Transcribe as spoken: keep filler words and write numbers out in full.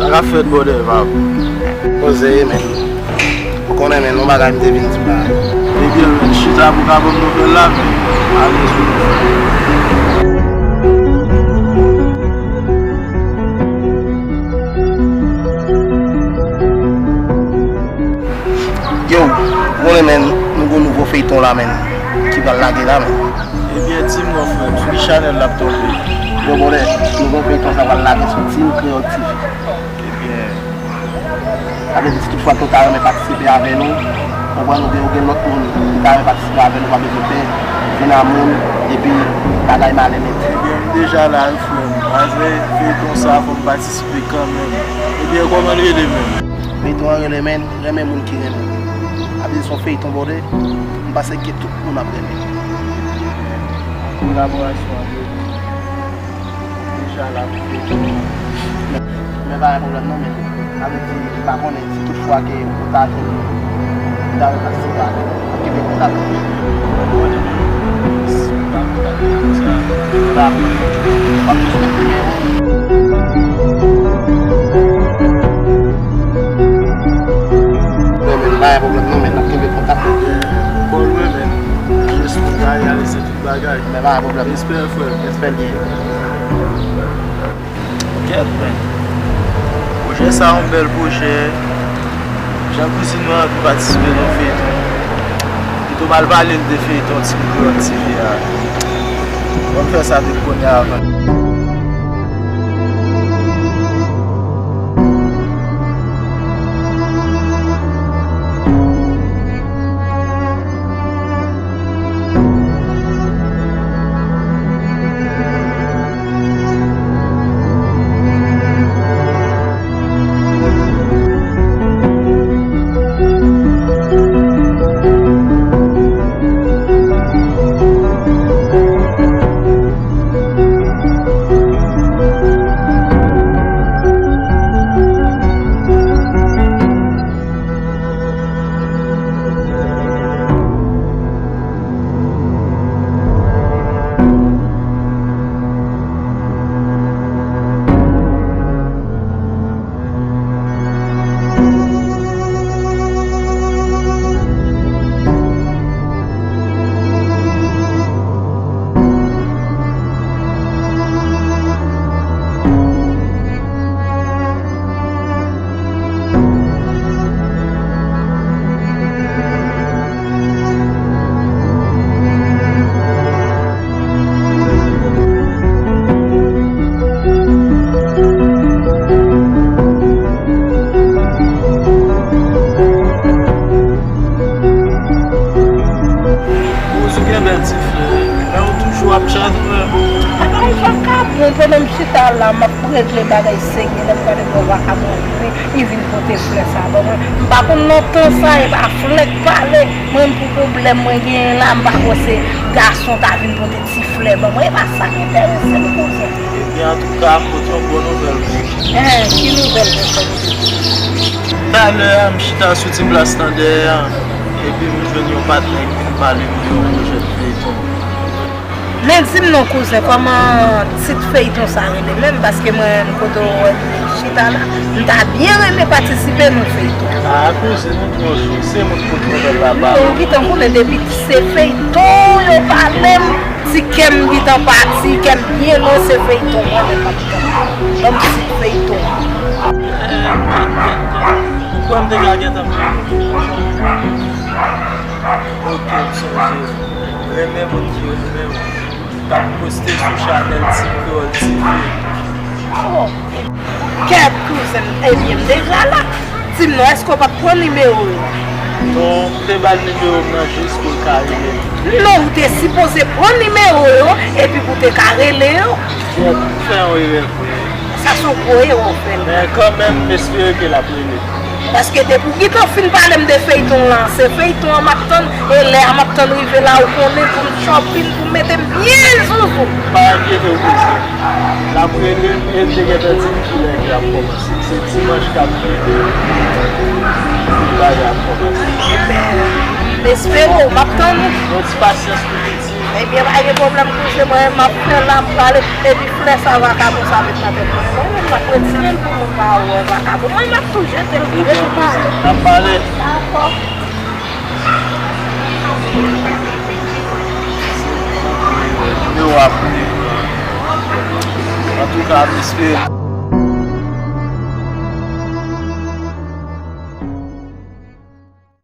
Sa k ap fèt, brother, pa. Poze, men. Ou konnen, men, yon bagay m te vin di la. Ebyen, men, chita pou ka ban m nouvèl la, men. Ale sou nouvèl. Yo, ou konnen, men, nou gon nouvo feyton la, men, ki pral lage la, men. Ebyen, di m non, frè m, sou ki chanèl l ap tonbe? Yo, brother, nouvo feyton sa pral lage sou Team Creole T V. Ebyen. Sa vle di, si tout fwa ke w ta renmen patisipe avè nou, konprann, oubyen ou gen lòt moun ki ta renmen patisipe avè nou, pa bezwen pè, vin a moun, epi bagay male nèt. Ebyen, m deja la, wi, frè m. Malgre feyton sa, fò m patisipe kanmenm. Ebyen, kòman l rele menm? Feyton an rele, men, renmen moun ki renmen. Sa vle di, se yon feyton, brother, m panse ke tout moun ap renmen. Kolaborasyon an deja la pou feyton. Men, men pa gen pwoblèm non, men sa vle di, m pa konnen si tout fwa ke ou ta jwenn, ou ta repatisipe avè nou, n ap kenbe kontak. Sa, w ap jis met nimewo. Men, men, pa gen pwoblèm non, men n ap kenbe kontak. Bon, wi, men, jis pou gade, ale, se bagay. Men pa gen pwoblèm. Respè, frè. Respè l ye. Kèt, men. Pwojè sa a yon bèl pwojè. Jan kouzin mwen anvi patisipe nan feyton. Pito m al pale l de feyton Team Creole T V a. Ban m fè sa depi kounye a avan. Ou sou gen bèl ti flè, men ou toujou ap tchad ou menm. Apa ou pa ka bon pandan m chita la, m ap regle bagay serye, lè m gade bò vakaman vini, li vin pote flè sa ban mwen. M pa konn nan tan sa, e pa flè k pale. Mwen, pou pwoblèm mwen genyen la, m pa panse gason ta vin pote ti flè ban mwen. E pa sa k enterese m, kouzen. Ebyen, antouka, pote yon bon nouvèl pou ou. Hen, ki nouvèl, mwen fè m? Talè a, m chita sou ti plas lan dèyè a, epi m jwenn yon patnè ki vin pale m de yon pwojè de feyton. Men di m non, kouzen, kòman tit feyton sa rele menm? Paske mwen menm, kote w wè m chita la, m ta byen renmen patisipe nan feyton. A, kouzin, ou twò cho. Se mwen k pot nouvèl la ba ou. Non, ou gentan konnen depi se feyton yo pale m, ti kè m gentan pati, kè m byen lwen, se feyton mwen menm m ap tann. Ban m tit feyton. Ou kwè m te ka gentan fè yon feyton? Ok, m sonje. Renmen moun ki renmen w. K ap poste sou chanèl Team Creole T V. Oh, kèt kouzen, ebyen, m deja la. Di m non, èske w pa t pran nimewo yo? Non, m te ba l nimewo m nan jis pou l ka rele m. Non, ou te sipoze pran nimewo yo, epi pou w te ka rele yo. Kèt, m fè yon erè vre. Sa se yon gwo erè w fè la. Men kanmenm, m espere ke l ap rele. Paske depi w gentan fin pale m de feyton lan, se feyton an m ap tann, e lè a m ap tann rive la, ou konnen, pou m chòpin, pou m mete m byen zouzou. Pa enkyete w, kouzen. L ap rele m, e l te gentan di m kilè ke l ap kòmanse. Se dimanch k ap vini, bagay ap kòmanse. Ebyen, m espere w, m ap tann ou. Yon ti pasyans pou piti. Ebyen, pa gen pwoblèm, kouzen, mwen menm m ap fè l, m ap pale, epi flè sa vakabon sa met nan tèt mwen. Mwen menm m ap retire l pou moun pa wè vakabon. Mwen menm m ap tou jete l pou moun pa wè. N ap pale. Dakò. Yo ap. Antouka, m espere.